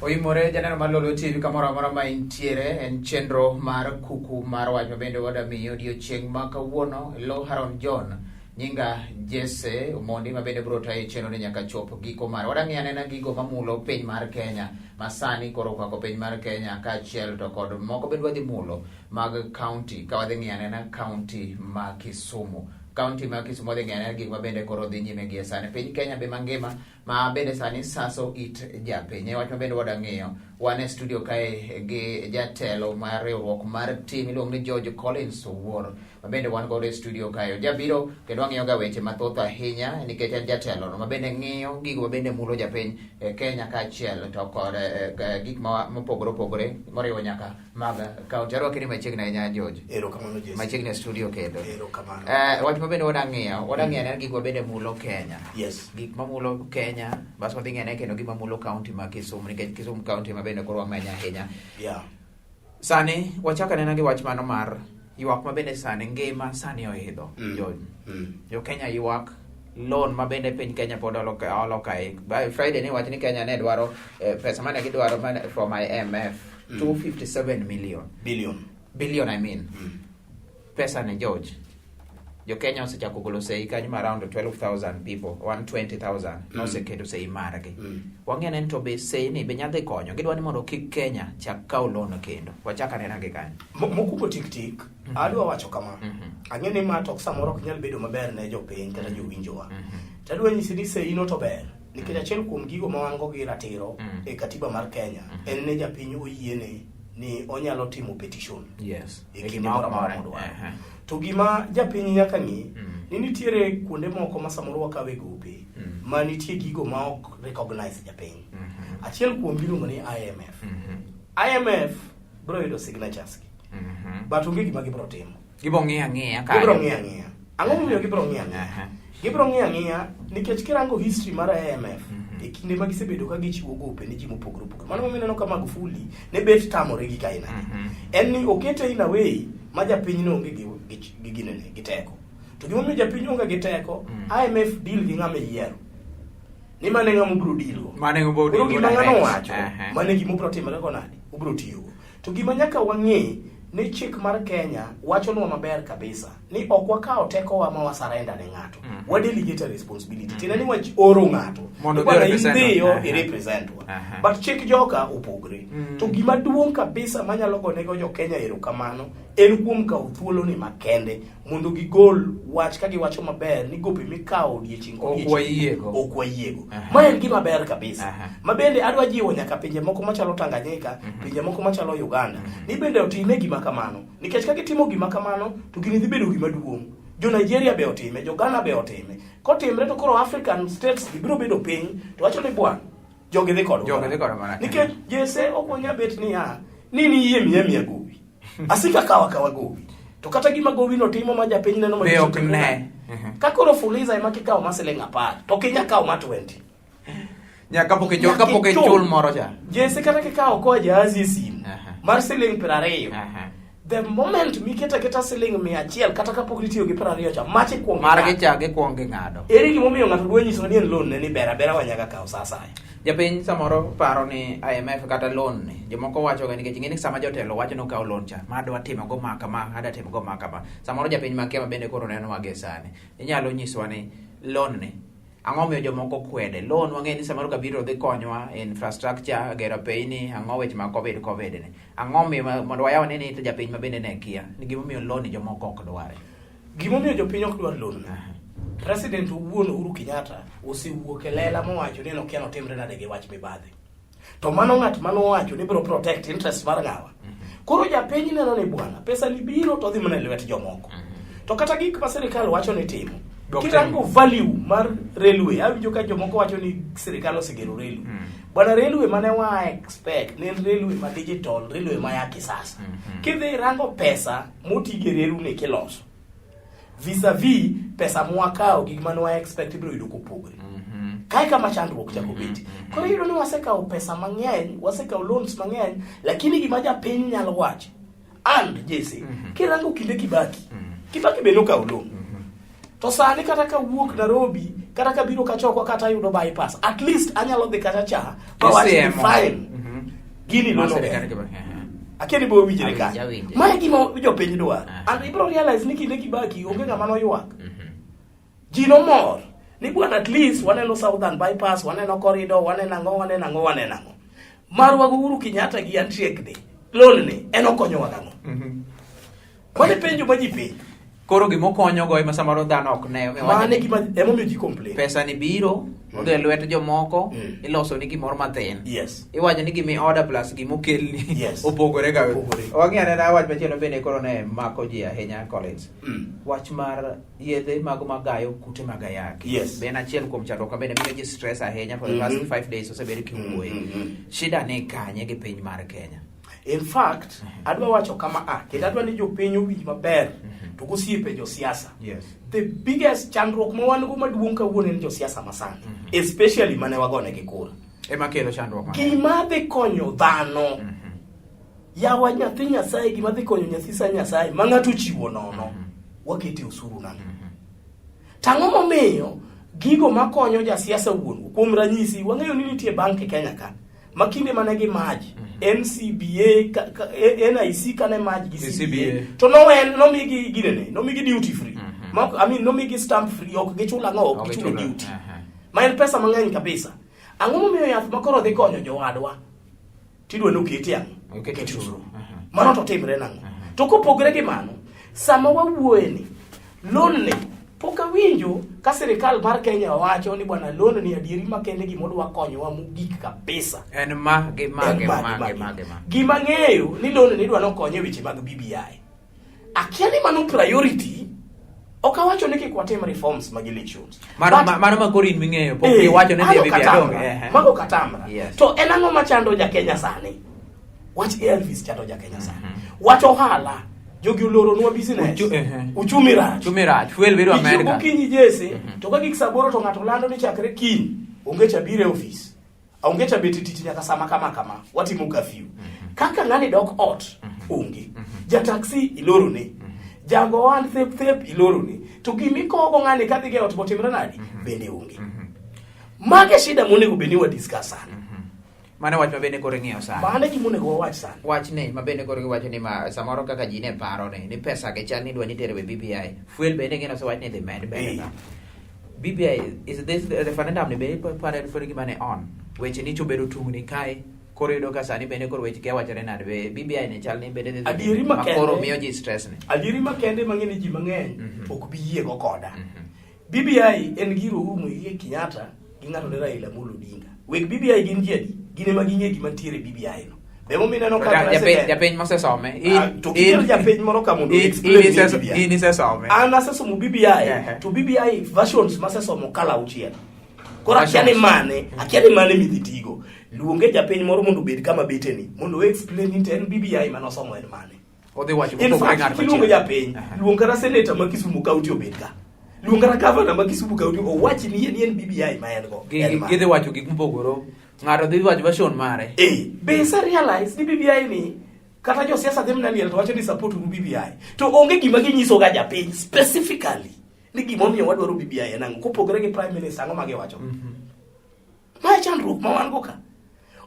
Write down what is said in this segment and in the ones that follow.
Oimore janeno mar Lolwe TV kamoro amora ma intiere en chenro mar kuku mar wach ma bende wada miyi odiochieng' ma kawuono lo Haron John nyinga Jesse Omondi ma bende biro tayo chenro ni nyaka chop giko mare. Wadwa ng'iyo anena gigo mamulo piny mar Kenya ma sani koro okwako piny mar Kenya kaachiel to kod moko bende wadhi mulo mag county ka wadhi ng'iyo anena county ma Kisumu. County ma Kisumu wadhi ng'iyo anena gik ma bende koro dhi nyime gie sani. Piny Kenya be mangima ma bende sani saso it japiny. E wach ma bende wada ng'iyo, wan e studio kae gi jatelo mar riwruok mar tim iluongo ni George Collins Owuor ma bende wan godo e studio kae. Jabiro kendo wang'iyo ga weche mathoth ahinya nikech en jatelo no ma bende ng'iyo gigo ma bende mulo japiny e Kenya kaachiel to kod gik mopogore opogore moriwo nyaka mag kaunti. Arwaki ni machiegni ahinya George. Erokamano Jesse. Machiegni e studio kendo. Erokamano. Wach ma bende wada ng'iyo, wada ng'iyo anena gik ma bende mulo Kenya. Yes. Gik mamulo Kenya, bas wadhi ng'iyo ane kendo gik mamulo kaunti ma Kisumu nikech Kisumu kaunti ma bende koro wamenyo ahinya. Sani wachak anena gi wach mano mar ywak ma bende sani ngima sani oidho. George. Jo Kenya ywak loan ma bende piny Kenya pod olo olo kae. By Friday ni wach ni Kenya ne dwaro pesa mane gidwaro mane from IMF 257 million. Billion. Billion I mean. Pesa ni George. Jo Kenya osechako golo sei kanyo ma around 12,000 people, 120,000 noseketo sei margi. Wang'e ni to be sei ni be nyadhi konyo. Gidwa ni mondo kik Kenya chak kaw loan kendo. Wachak anena gi kanyo. Mokwongo tik tik, adwa wacho kama. Ang'e ni ma to ok samoro ok nyal bedo maber ne jopiny kata jowinjowa. To adwa nyisi ni sei no to ber. Nikech achiel kuom gigo ma wan go gi ratiro e katiba mar Kenya en ni japiny oyiene ni onyalo timo petition e kinde moro amora modwaro. To gima japiny nyaka ng'e ni nitiere kuonde moko ma samoro wakawe gope ma nitie gigo ma ok recognize japiny. Achiel kuom iluongo ni IMF. IMF biro yudo signatures gi. But onge gima gibiro timo. Gibiro ng'iyo ang'iya Gibiro ng'iyo ang'iya. Ang'o momiyo gibiro ng'iyo ang'iya? Gibiro ng'iyo ang'iya nikech kirango history mar IMF e kinde ma gisebedo ka gichiwo gope ne ji mopogore opogore. Mano momiyo ineno ka Magufuli ne bet tamore gik aina gi. En ni okete in a way ma japiny ne onge gi ginene, gi teko. To gimomiyo japiny onge gi teko, IMF deal gi ng'ama iyiero. Ni mano e ng'ama obiro deal go. Mano e ng'ama obiro Koro deal gima go ng'ano direct. owacho, mano e gima obiro timore go nade? Obiro tiyogo. To gima nyaka wang'e ni chik mar Kenya wachonwa maber kabisa ni ok wakawo tekowa ma wasurrender ne ng'ato. Wa delegate a responsibility. Tiende ni wach oro ng'ato. Mondo Ni bwana odhi o-represent idhiyo wa. i-represent wa. But chik joka opogre. To gima duong' kabisa manyalo gonego jo Kenya erokamano en kuom kawo thuoloni makende mondo gigol wach ka giwacho maber ni gope mikawo odiechieng' Ok kodiechieng' wayiego. ok wayiego. Ma en gima ber kabisa. Ma bende adwa jiwo nyaka pinje moko machalo Tanganyika, pinje moko machalo Uganda, ni bende otime gima kamano. Nikech ka gitimo gima kamano, to gini dhi bedo gima duong'. Jo Nigeria be otime, jo Ghana be otime. Kotimre to koro African states gi biro bedo piny to wacho ni bwana, jogi dhi kodwa. Jogi dhi kodwa mana. Nikech Jesse ok wanyal bet niya, ni niyie miya miya gowi. Asika kawa kawa gowi. To kata gima gowi no timo ma japiny neno Be ok ne. Ka koro Fuliza ema kikawo ma siling 10, to ok inyal kawo ma 20. Nyaka kapok ichul, kapok ichul moro cha. Jesse kata kikawo koa jahazi e simu mar siling 20. The moment miketa keta siling 100 kata kapok nitiyo gi 20 cha, mach ikuongo Margi ing'ado. cha gikuongo ging'ado. Ere gimomiyo ng'ato dwa nyiso ni en loan ne ni ber abera wanyaka kawo sa asaya. Japiny samoro paro ni IMF kata loan ni jomoko wacho ga nikech ing'e ni sama jotelo wacho ni okaw loan cha ma adwa timo go ma kama adwa timo go ma kama samoro japiny makia ma bende koro nenowa gie sani inyalo nyiswa ni loan ni ang'o miyo jomoko kwede loan wang'e ni samoro kabiro dhi konywa infrastructure gero apeyni ang'o weche mag covid covid ni ang'o miyo mondo wayaw ne ni to japiny ma bende ne kia ni gimomiyo loan ni jomoko ok dware. Gimomiyo jopiny ok dwar loan President owuon Uhuru Kenyatta osewuok e lela mowacho ni en okia notimre nade gi wach mibadhi. To mano ng'at manowacho ni biro protect interest mar ng'awa. Koro japiny neno ni bwana, pesa ni biro to dhi mana e lwet jomoko. To kata gik ma sirikal wacho ni timo, kirango value mar railway, awinjo ka jomoko wacho ni sirikal osegero railway. Bwana, railway mane wa expect ne en railway ma digital, railway ma ya kisasa. Kidhi rango pesa motige reru ni kiloso vis-a-vis pesa mwakawo gi gima ne wa expect ibiro yudo kopogre. Kae kama chandruok chako betie. Koro iyudo ni wasekawo pesa mang'eny, wasekawo loans mang'eny, lakini gima japiny nyalo wacho and Jesse, kirango kinde Kibaki, Kibaki be nokawo loan. To sani kata ka wuok Nairobi, kata ka biro kachokwa kata yudo bypass, at least anyalo dhi kata cha, mawach ni Isiemo. fine. Gini Mar loan sirkal ober. Akia ni bo winjre Awinje, kanyo. awinje. Mae gima jopiny dwaro. Aha. And ibro realize ni kinde Kibaki onge ng'ama noywak. Ji nomor ni bwana at least waneno Southern Bypass, waneno corridor, waneno ang'o, waneno ang'o, waneno ang'o. Marwa gi Uhuru Kenyatta gi handshake ni, loan ni, en okonyowa gang'o? Mano e penjo ma ji penjo. Koro gima okonyogo ema samoro dhano ok ne. Omiyo wacho Mano e ni gima emomiyo ji complain. Pesa ni biro, odhi e lwet jomoko, iloso ni gimoro mathin. Iwacho ni gimi order plus gimokelni opogore ga. Opogore. Wang'i anena wach machielo bende koro ne mako ji ahinya Collins. Wach mar yedhe mago magayo kute mag ayaki. Be en achiel kuom chandruok ma bende miyo ji stress ahinya for the past 5 days osebedo kiwuoye. Shida ni kanye gi piny mar Kenya? In fact, adwa wacho kama a kendo adwa ni jopiny owinj maber to gosiepe josiasa. The biggest chandruok ma wan go maduong' kawuono en josiasa masani, especially mane wagonegi kura. Ema kelo chandruok mang'eny. Gima dhi konyo dhano, yawa nyathi Nyasaye, gima dhi konyo nyathi sa Nyasaye ma ng'ato ochiwo nono, wakete osuru nang'o? Tang'o momiyo gigo makonyo jasiasa wuon kuom ranyisi wang'eyo ni nitie bank e Kenya ka ma kinde mane gi merge NCBA NIC kane merge gi Gi CBA CBA. to nowen nomigi ginene nomigi duty free. Ma I mean nomigi stamp free, ok gichul ang'o, ok Ok gichulo gichulo, duty ma en pesa mang'eny kabisa. Ang'o momiyo yath ma koro dhi konyo jowadwa tidwa ni okete ang'o? Okete Okete osuru. osuru. Mano to timre nang'o? To kopogre gi mano, sama wawuoye ni loan ni pok awinjo ka sirikal mar Kenya wacho ni bwana loan ni adieri makende gimodwa konyowa mogik kabisa. En ma gi ma En gi ma, ma gi gi ma, ma gi ma. Gima ng'eyo ni loan ni idwa nokonye weche mag BBI. Akia ni mano priority. Ok awacho ni kik watim reforms mag elections. Mano But- mano ma koro in ming'eyo pok Eh, giwacho ni dhi e mago BBI katamra, donge. Ehe. Mago katamra. To en ang'o machando ja Kenya sani? Wach ARVs chando ja Kenya sani. Wach ohala, jogi oloronwa business. Uchumi rach. Uchumi rach. Fuel bedo Ichiew Amerika. gokinyi jese, to ka gik saa aboro to ng'ato lando ni chakre kiny, onge cha biro e ofis. Onge cha bet e tich nyaka sama kama kama. Watimo curfew. Kaka ng'ani dok ot, onge. Ja taxi ilorone. Jago ohala thep thep ilorone. To gimikowo ng'ani kadhi e ot botimre nadi? Bende onge. Mage shida monego bed ni wa discuss sani. Mano wach ma bende koro ing'iyo sani. Mano e gima onego wawach sani. Wachni ma bende koro giwacho ni ma samoro kaka ji ne paro ni pesa gi chal ni idwa ni tero e BBI. Fuel bende ng'eno osewach ni idhi med bende. BBI is this the referendum ni bende pare pare gima ne on. Weche ni chobedo tungni kae. Koro iyudo ka sani bende koro weche kia wachore nade be BBI ne chal ni bende dhi Adieri ma makende. koro miyo ji stress ni. Adieri makende mang'e ni ji mang'eny ok bi yiego koda. BBI en gir Uhuru Muigai Kenyatta gi ng'ato ne Raila Amolo Odinga. Weg BBI gin ji adi? Gin ema ging'e gima nitiere e BBI no. Be emomiyo ineno ka Japiny president- japiny mosesome. Ah, to kikel japiny moro ka mondo explain ni BBI. In isesome. An asesomo BBI to BBI versions masesomo kala auchiel. Koro akia ni mane, akia ni mane midhi tigo. Luonge japiny moro mondo obed kama beteni mondo o explain ni to en BBI manosomo en mane. Odhi wacho In kopogore fact, ng'at kiluongo machielo. japiny, luong kata senator ma Kisumu County obed ka. Luong kata governor ma Kisumu County owach ni en BBI ma en go. En mane. Gidhi wacho gik mopogore. Ng'ato dhi wacho version mare. Eh, be ise realize ni BBI ni kata josiasa dhi mana liel to wacho ni support uru BBI. To onge gima ginyiso ga japiny specifically ni gimomiyo wadwaro BBI en ang'o kopogore gi prime minister ang'o ma giwacho. Mae chandruok ma wan go ka.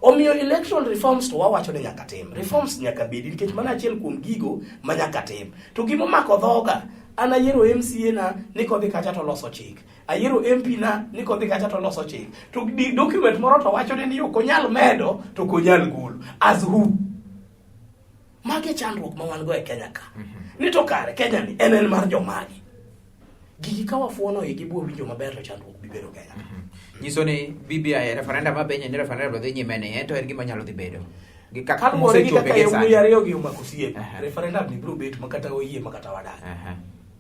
Omiyo electoral reforms to wawacho ni nyaka tim. Reforms nyaka bedi nikech mano achiel kuom gigo ma nyaka tim. To gimomako dhoga, an ayiero MCA na ni kodhi kacha to loso chik. Ayiero MP na ni kodhi kacha to loso chik. To document moro to wacho ni ok onyal medo to ok onyal golo. As who? Magi e chandruok ma wan go e Kenya ka. Ni to kare Kenya ni en mar jomagi. Gigi ka wafuono igi bwo winjo maber to chandruok bi bedo Kenya ka. Nyiso ni BBI referendum ma benye ni referendum dhi nyime ni en to en gima nyalo dhi bedo. Gi kaka Kaluwore gi mosechope kaka gi yawuoyi sani. ariyo gi omako osiep, referendum ni biro bet ma kata oyie ma kata wadagi.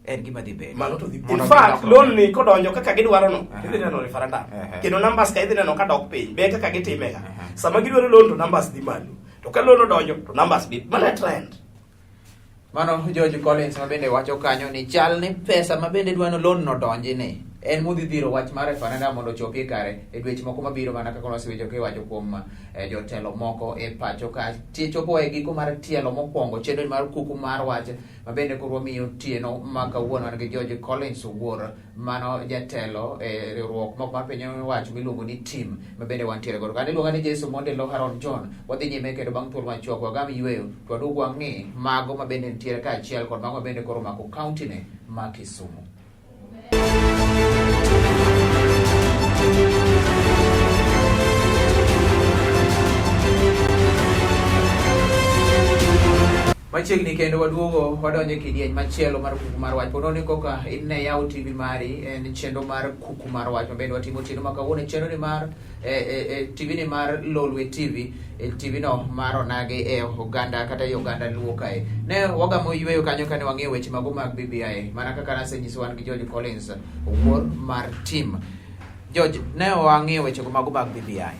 En gima dhi bedo. Mano to dhi. Mondo In fact, gilokre. loan ni kodonjo kaka gidwaro no, idhi neno referendum. Kendo numbers ka idhi neno ka dok piny, be kaka gitime ga. Sama gidwaro loan to numbers dhi malo. To ka loan odonjo to numbers bi. Mano e trend. Mano George Collins ma bende wacho kanyo ni chal ni pesa ma bende dwano loan no donji ni. En modhi dhiro wach mar referendum mondo ochopie kare e dweche moko mabiro mana kaka wasewinjo kiwacho kuom jotelo moko e pacho ka. Chopo e giko mar tielo mokwongo chenro mar kuku mar wach ma bende koro wamiyo otieno ma kawuono wan gi George Collins Owuor mano jatelo e riwruok moko mar piny owacho miluongo ni TEAM ma bende wantiere godo. Kane iluonga ni Jesu Mondelo Haron John, wadhi nyime kendo bang' thuolo machuok wagam yweyo to waduog wang'i mago ma bende nitiere kaachiel kod mago ma bende koro omako kaunti ne ma Kisumu. Machiegni kendo waduogo wadonjo e kidieny machielo mar kuku mar wach. Pono ni koka in yaw TV mari en chenro mar kuku mar wach mabende watimo otieno ma kawuono e chenro ni mar TV ni mar Lolwe TV e TV no mar onagi e oganda kata e oganda Luo kae. Ne wagamo yweyo kanyo kane wang'iyo weche mago mag BBI mana kaka nasenyiso wan gi George Collins owuor mar team. George, ne wang'iyo weche go mago mag BBI.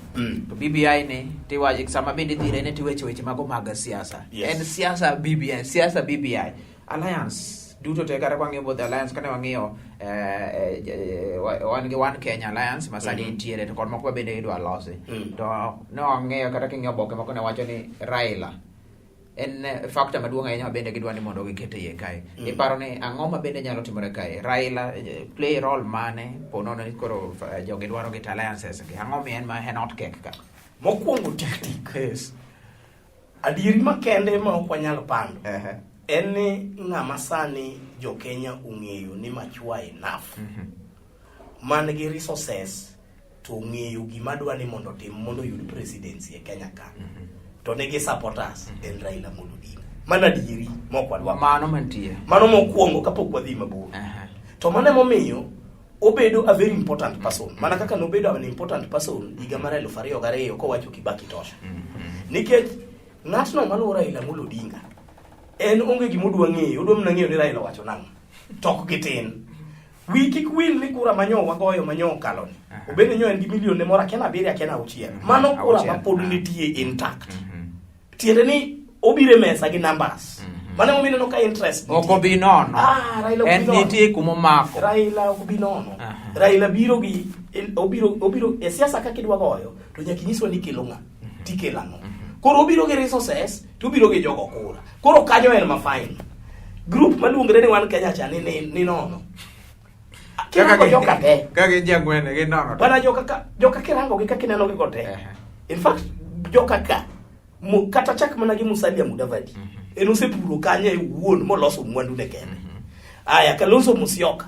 To BBI ni tiwacho sama bende idhire ne tiweche weche mago mag siasa. Yes. En siasa BBI, siasa BBI. Alliance duto te kata kwang'iyo both alliance kane wang'iyo wan gi One Kenya Alliance ma sani nitiere to kod moko ma bende idwa losi. To ne wang'iyo kata king'iyo oboke moko ne wacho ni Raila en factor maduong' ahinya ma bende gidwa ni mondo giket e iye kae. Iparo ni ang'o ma bende nyalo timore kae? Raila play role mane po nono ni koro jogi dwaro git alliances gi. Ang'o mi en ma en hot cake ka? Mokwongo tik tik. Yes. Adieri makende ma ok wanyal pando en ni ng'ama sani jo Kenya ong'eyo ni mature enough man gi resources to ong'eyo gima dwa ni mondo otim mondo oyud presidency e Kenya ka to nigi supporters en Raila Amolo Odinga. Mano adieri ma ok wadwa Mano mantie. Mano mokwongo kapok wadhi mabor. To mano emomiyo obedo a very important person. Mana kaka nobedo an important person higa mar 2002 kowacho Kibaki tosha. Nikech ng'atno maluwo Raila Amolo Odinga en onge gima odwa ng'eyo, odwa mana ng'eyo ni Raila owacho nang'o. To ok gitin. Wi kik wil ni kura manyo wagoyo manyo okalo ni. Obed ni nyo en gi milion ne moro akia na abiriyo akia na auchiel. Mano kura ma pod nitie intact. Tiende ni obiro e mesa gi numbers. Mano emomiyo ineno ka interest Ok obi nono. Ah, Raila ok En bi nono. nitie kuma omako. Raila ok bi nono. Raila biro gi obiro e siasa kaka idwa goyo to nyaka inyiswa ni ikelo ng'a tikelo ang'o. Koro obiro gi resources to obiro gi jogo kura. Koro kanyo en ma fine. Group maluongre ni One Kenya cha ni nono. Kirango joka te. Kaka gin ji ang'wen gin nono. Bana joka ka joka kirango gi kaka ineno gi go te. In fact joka ka kata chak mana gi Musalia Mudavadi. En osepuro kanyo e wuon moloso mwandu ne kende. Aya Kalonzo Musyoka.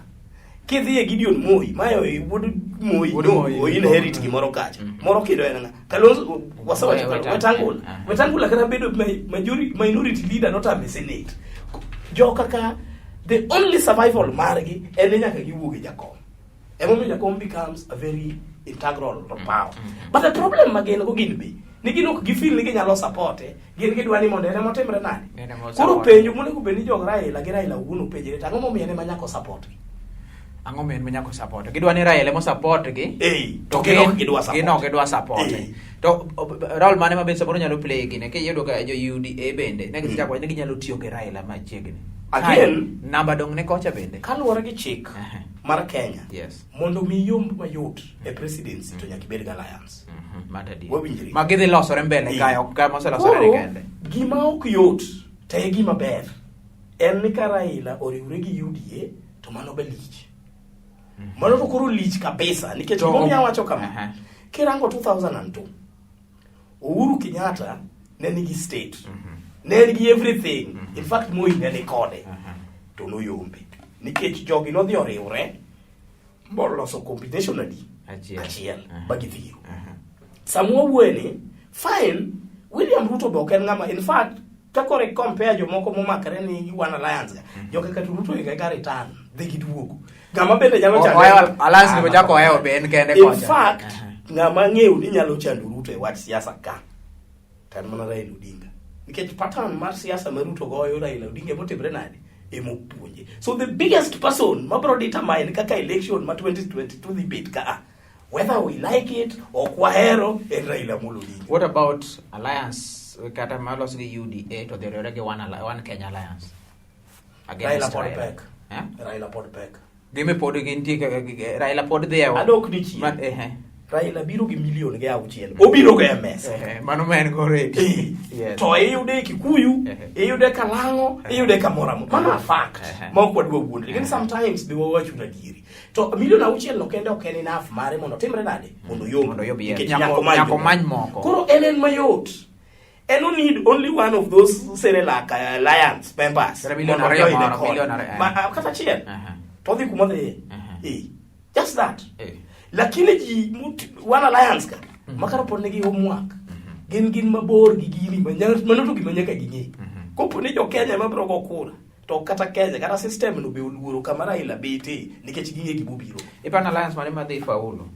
Kidhi e Gideon Moi, mayo e wuod Moi, Wuod no, Moi. o inherit gimoro kacha. Moro kido en ng'a? Kalonzo wasewacho Wetangula. Wetangula kata bedo majority minority leader notame Senate. Joka ka the only survival margi en ni nyaka giwuog e jakom. Emomiyo jakom becomes a very integral power. But the problem ma gin go gin be ni gin ok gifeel ni ginyalo support gin gidwa ni mondo en ema otimre nade. En ema Koro osupport. penjo monego bed ni jog Raila gi Raila owuon openjre to ang'o momiyo en ema nyaka osupport gi? Ang'o momiyo en ema nyaka osupport? Gidwa ni Raila ema osupport gi. To gin ok gidwa support. Gin ok gidwa support. To role mane ma bende samoro nyalo play gine? Kiyudo ka jo UDA bende ne gisechako wacho ni ginyalo tiyo gi Raila machiegni. Again, namba dong' ne kocha bende. Kaluwore gi chik mar Kenya, Yes. mondo mi yomb mayot e presidency to nyaka ibed gi alliance. Wawinjre. Ma gidhi losore mbele kae ok kama oselosore ni Koro, kende. gima ok yot to e gima ber en ni ka Raila oriwre gi UDA to mano be lich. Mano to koro lich kabisa nikech To- gimomiyo awacho kama. Kirango 2002 Uhuru Kenyatta ne nigi state. Ne en gi everything. In fact Moi ne ni kode. To noyombe. Nikech jogi nodhi oriwre moloso combination adi? Achiel. Achiel. Ba gidhiro. Sama wawuoye ni, fine, William Ruto be ok en ng'ama, in fact, ka koro i compare jomoko momakre ni One Alliance ga, joka kata Ruto higa ga return, dhi giduogo. Ng'ama bende nyalo chando. Ohewo Alliance ni bochako ohewo be en kende In kocha. fact, ng'ama ng'eyo ni nyalo chando Ruto e wach siasa ka, to en mana Raila Odinga. Nikech pattern mar siasa ma Ruto goyo Raila Odinga emotimre nade? Emopuonje. So the biggest person mabro determine kaka election ma 2022 dhi bet ka a, whether we like it ok wahero, en Raila Amolo Odinga. What about alliance kata malos gi UDA to dhi riwre gi One Kenya Alliance? Raila Against pod Raila. pek. Eh? Raila pod pek. Gime pod gintie Raila pod dhi e Adok ni chien. Ehe. Raila biro gi milion gi auchiel. Obiro go e mesa. Ehe, mano ma en go already. Yes. To iyude e Kikuyu, Ehe. iyude Kalang'o, iyude kamoro amora. Mano a fact Ehe. ma ok wadwa wuondre. Lakini sometimes be wawacho na adieri. To milion auchiel no kende ok en enough mare mondo otimre nade? Mondo oyomb. Mondo oyomb, yes. Nikech Nyaka- nyaka omany nyaka jomoko. omany moko. Koro en mayot. En o need only one of those Cerelac Alliance members. Kata milion mondo ariyo ojoin e moro, kod. milion ariyo, eh. Kata achiel. Aha. To odhi kuma odhiye. Aha. Eh. Just that. Eh. Lakini ji one alliance ka makara pod nigi homework. Gin mabor gi gini mano to gima nyaka ging'e. Kopo ni jo Kenya ema biro go kura to kata Kenya kata system no be oluoro kama Raila bete nikech ging'e gima obiro. Iparo alliance mane madhi faulu?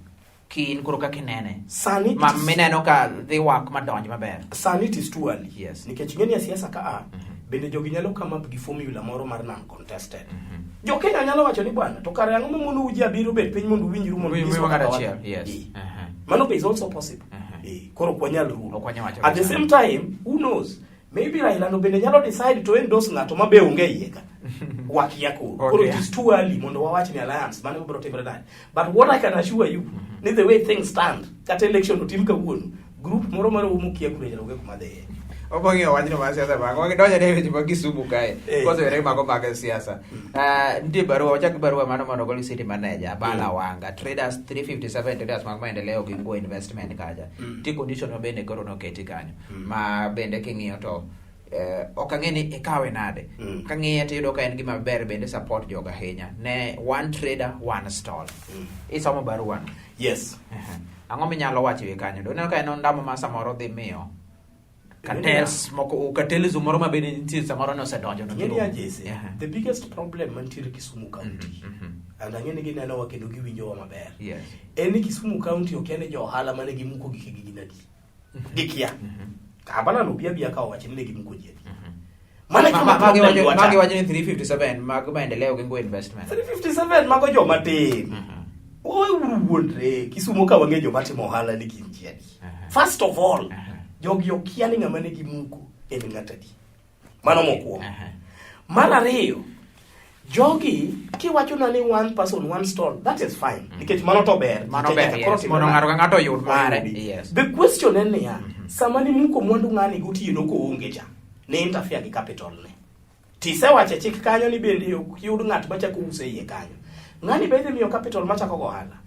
Kin koro kaka inene. Sani Ma mineno ka dhi wak madonj maber. Sani it is too early. Yes. Nikech ing'e ni e siasa ka a bende jogi nyalo come up gi formula moro mar non contested. Jo Kenya nyalo wacho ni bwana to kare ang'o mamonou ji abiriyo bet piny mondo uwinjru mondo Uwinjru unyiswa kata kaka achiel, wadhi. yes. Eh. Aha. Mano be is also possible. Aha. Eh, koro ok wanyal rule. Ok wanyal wacho At the kabisa. same time, who knows? Maybe Raila no bende nyalo decide to endorse ng'ato ma be onge iye ka. Wakia koro. Koro it is too early mondo wawach ni alliance mane biro timre nade. But what I can assure you, ni the way things stand, kata election otim kawuono, group moro mar Omo kia kure onge kuma dhiye. Obo ng'iyo wachno mar siasa bang'e. Wagidonjo ne weche mag Kisumu kae. Eh. Kosewere mago mag siasa. Nitie barua, wachak gi barua mano mondo ogol gi city manager, Abala Wanga, traders 357 traders mag maendeleo gi Nguo investment kacha. Nitie condition ma bende koro noketi kanyo. Ma bende king'iyo to ok ang'e ni ikawe nade. Kang'iye to iyudo ka en gima ber bende support jogo ahinya. Ne one trader, one stall. Isomo barua no. Yes. Ehe. Ang'o minyalo wacho e kanyo? Doneno ka en ondamo ma samoro dhi miyo cartels moko cartelism moro ma bende nitie samoro ne osedonjo no Ing'e ni giromo. Ajese, Ehe. the biggest problem mantiere Kisumu County, and ang'e ni ginenowa kendo giwinjowa maber, Yes. en ni Kisumu County okia ni jo ohala mane gimuko gikegi gin adi. Gikia. Abala no bia bia ka owacho ni ne gimuko ji adi. Mano e Ma- kama ma- magi problem wacho- dwa magi chako. wacho ni 357 mag maendeleo gi Nguo investment. 357 mago joma tin. Weuru wuondre, Kisumu ka wang'e joma timo ohala ni gin ji adi. First of all, jogi okia ni ng'ama ne gimuko en ng'at adi. Mano mokwongo. Mar ariyo, jogi kiwachona ni one person one stall, that is fine. Nikech mano to ber. Mano Nikech ber, nyaka koro yes. timre Mondo nade? ng'ato ka ng'ato oyud mare. Oyudi. Yes. The question en niya, sama nimuko mwandu ng'ani gotieno koonge cha, ne interfere gi capital ne. Tisewacho e chik kanyo ni bende ok yud ng'at machako uso e iye kanyo. Ng'ani be idhi miyo capital machako go ohala.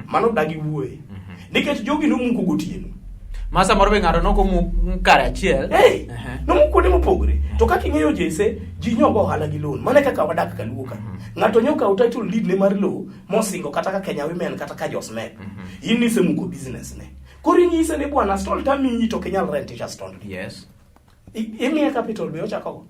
Mano dagi wuoye. Nikech jogi nomuko gotieno. Ma samoro be ng'ato nokomuk kare achiel. Hey, Ehe. nomuko kuonde mopogore. To kaka ing'eyo Jesse, ji nyogo ohala gi loan. Mano e kaka wadak kaluo ka. Ng'ato nyokawo title deed ne mar lowo mosingo kata ka Kenya Women kata ka Josmep. In nisemuko business ne. Koro inyise ni bwana stall tamiyi to ok inyal rentisha stall ni. Yes. Imiye capital be ochako go.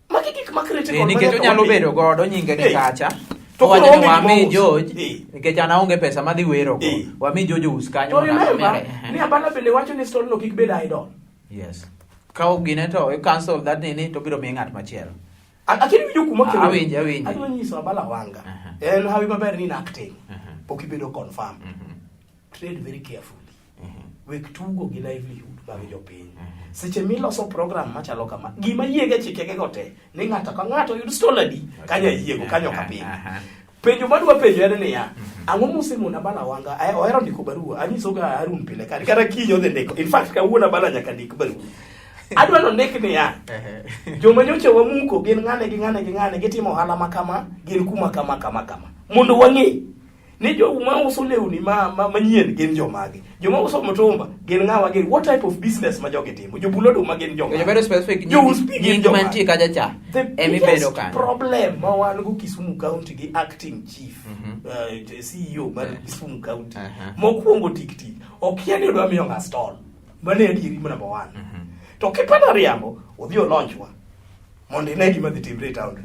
Magi gik ma critical. Eh, ma nikech nyaka onyalo watim. bedo godo nyinge ni Eh. kacha. To Owacho koro ni onge wami gima ouso. George Eh. nikech an aonge pesa madhi wero go. Eh. Wami George us kanyo To mondo an remember, amere. ni Abala bende wacho ni stall no kik bed idle. Yes. Kaw gine to i cancel that nini to biro miye ng'at machielo. Akini winjo kuma kelo. Awinjo, awinjo. Adwa nyiso Abala Wanga. Aha. En hawi maber ni in acting. Aha. Pok ibedo confirm. Trade very carefully. Wek tugo gi livelihood mag jopiny. Seche miloso program machalo kama, gima yiege chikege go te, ni ng'ato ka ng'ato yud stall adi, kanyo ayiego, kanyo ok apingi. Aha. Penjo madwa penjo en niya, ang'o mosemono Abala Wanga, ohero ndiko barua, anyisoga Harun pile kare, kata kiny odhi ndiko. In fact, kawuono Abala nyaka ndik barua. Adwa nondik niya, joma nyocha wamuko gin ng'ane gi ng'ane gi ng'ane, gitimo ohala ma kama, gin kuma kama kama kama. Mondo wang'e ni joma uso lewni ma manyien gin jomage, joma uso mtumba gin ng'awa gin, what type of business ma jogi timo, jobul oduma gin jomage. Jo bedo specific Jous pi gin nying jomage. mantie kacha cha The emibedo biggest kanyo. problem ma wan go Kisumu County gi acting chief, CEO mar Kisumu County, mokwongo tik tik, okia ni odwa miyo ng'a stall. Mano e adieri number one. To kipana riambo, odhi olonchwa mondo ine gima dhi timre e town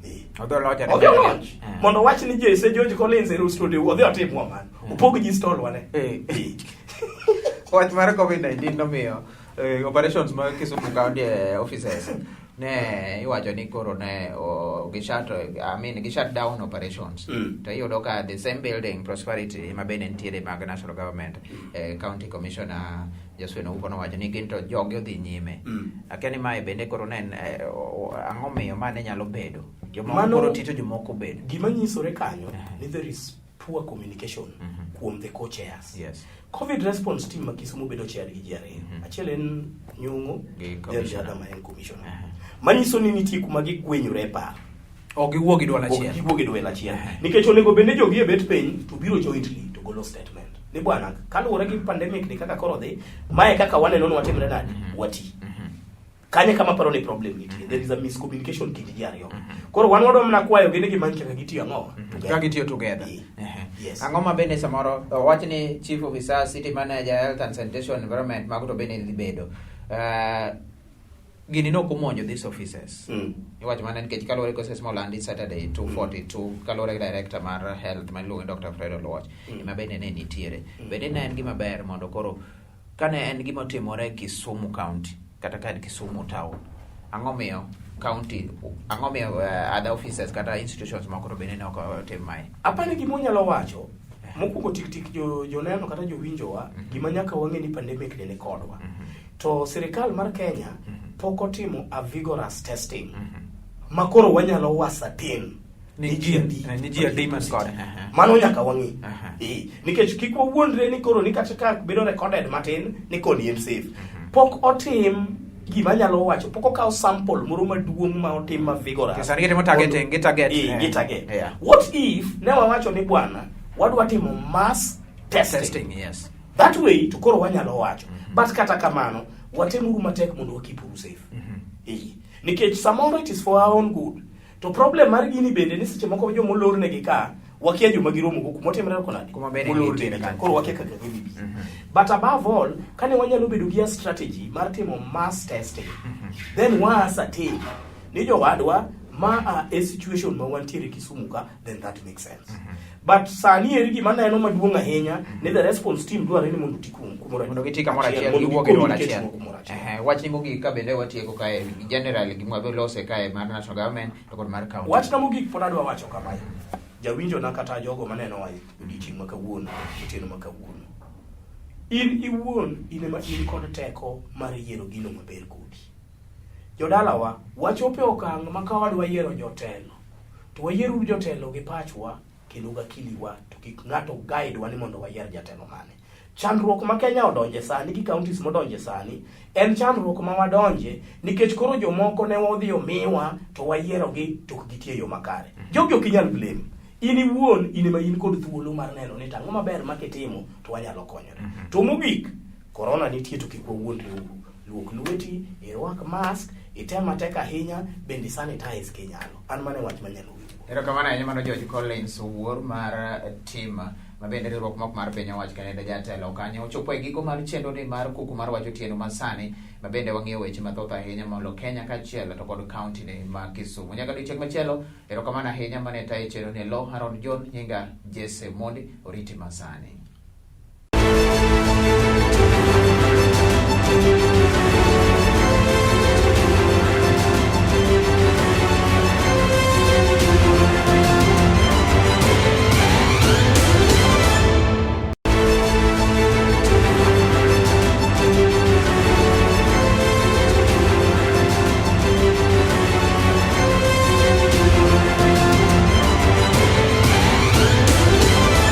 ni. Odhi olonch ane Odhi olonch. Mondo owach ni Jesse George Collins e studio, odhi otimwa mano. Opog ji stall wane. Wach mar COVID-19 nomiyo operations mag Kisumu County offices ne iwacho ni koro ne gi shut, I mean, gi shut down operations. To iyudo ka the same building Prosperity ma bende nitiere mag national government, county commissioner Josephine Ouko nowacho ni gin to jogi odhi nyime. Akia ni mae bende koro ne en, ang'o miyo ma ne nyalo bedo. Jomoko Mano- koro ti to jomoko bedo. Gima nyisore kanyo ni there is poor communication kuom the co-chairs. Covid response team ma Kisumu bedo chaired gi ji ariyo. Achiel en Nyong'o, Gi then the commissioner. other ma en commissioner. Manyiso ni nitie kuma gigwenyore e paro. Ok giwuo gi duol Ok achiel. giwuo gi duol achiel. Nikech onego bed ni jogi e bet piny to biro jointly to golo statement. Ni bwana, kaluwore gi pandemic ni kaka koro dhi, mae kaka waneno ni watimre nade? Wati. Kanye kama paro ni problem nitie. There is a miscommunication kind ji ariyo. Koro wan wadwa mana kwayo gi ni gimany kaka gitiyo ang'o? Together. Ka gitiyo together. Eh. Ehe. Yes. Ang'o ma bende samoro wach ni chief officer, city manager, health and sanitation environment mago to bende dhi bedo. Gini nok omonjo these offices. Iwacho mana nikech kaluwore gi process molandi Saturday 242 kaluwore gi director mar health ma iluongo ni Dr. Fred Oluoch ema bende ne nitiere. Bende ne en gima ber mondo koro kane en gima otimore Kisumu County kata ka en Kisumu town ang'o miyo county ang'o miyo other offices kata institutions moko to bende ne ok otim mae? Apani gima onyalo wacho mokwongo tik tik jo joneno kata jowinjowa gima nyaka wang'e ni pandemic ni kodwa. To sirikal mar Kenya pok otimo a vigorous testing ma koro wanyalo ascertain Ni ji adi- ni ji adi man kode. Mano nyaka wang'i. Eh, nikech kik wawuondre ni koro ni kata ka bedo recorded matin ni koni en safe. Pok otim gima nyalo wacho, pok okaw sample moro maduong' ma otim ma vigorous. Sani gitimo targeting, gitarget. Gitarget. Yeah. What if ne wawacho ni bwana, wadwa timo mass testing. Testing, yes. That way to koro wanyalo wacho. But kata kamano, watemuru matek mondo wakipuru safe. Nikech samoro it is for our own good. To problem mar gini bende ni seche moko joma olornegi ka, wakia joma giromo go kuma otimre ko nade. Kuma bende Molornegi nitiere ka. kanyo. Koro wakia kaka gidhi bi. But above all, kane wanyalo bedo gi a strategy mar timo mass testing, then wa ascertain ni jowadwa ma a e situation ma wantiere Kisumu ka, then that makes sense. But sani eri gima neno maduong' ahinya ni the response team dware ni mondo oti kumoro mondo giti kamoro achiel mondo giwuo gi duol gi-communicate achiel. kumoro achiel. Ehe, wachni mogik ka bende watieko kae general gima lose kae mar national government to kod mar county. Wachna mogik pod adwa wacho kamae. Jawinjona kata jogo manenowa e odiochieng' ma kawuono, otieno ma kawuono. In iwuon in ema in kod teko mar yiero gino maber kodi. Jodalawa, wachopo e okang' ma ka wadwa yiero jotelo, to wayieruru jotelo gi pachwa kendo gi akiliwa, to kik ng'ato guide wa ni mondo wayier jatelo mane. Chandruok ma Kenya odonje sani gi counties modonje sani en chandruok ma wadonje nikech koro jomoko ne odhi omiwa to wayierogi to ok gitiyo e yo makare. Jogi ok inyal blame. In iwuon in ema in kod thuolo mar neno ni tang'o maber ma kitimo to wanyalo konyore. To mogik, corona nitie to kik wawuondre uru. Luok lweti, irwak mask, item matek ahinya, bende sanitize kinyalo. An mano e wach manyalo winjo. Erokamano ahinya mano George Collins Owuor mar tim ma bende riwruok mok mar piny owacho kendo en jatelo kanyo. Ochopo e giko mar chenro ni mar kuku mar wach otieno ma sani ma bende wang'iyo weche mathoth ahinya molo Kenya kaachiel to kod county ni ma Kisumu. Nyaka odiochieng' machielo, erokamano ahinya mane tayo chenro ni Lo Haron John, nyinga Jesse Mondi, oriti masani.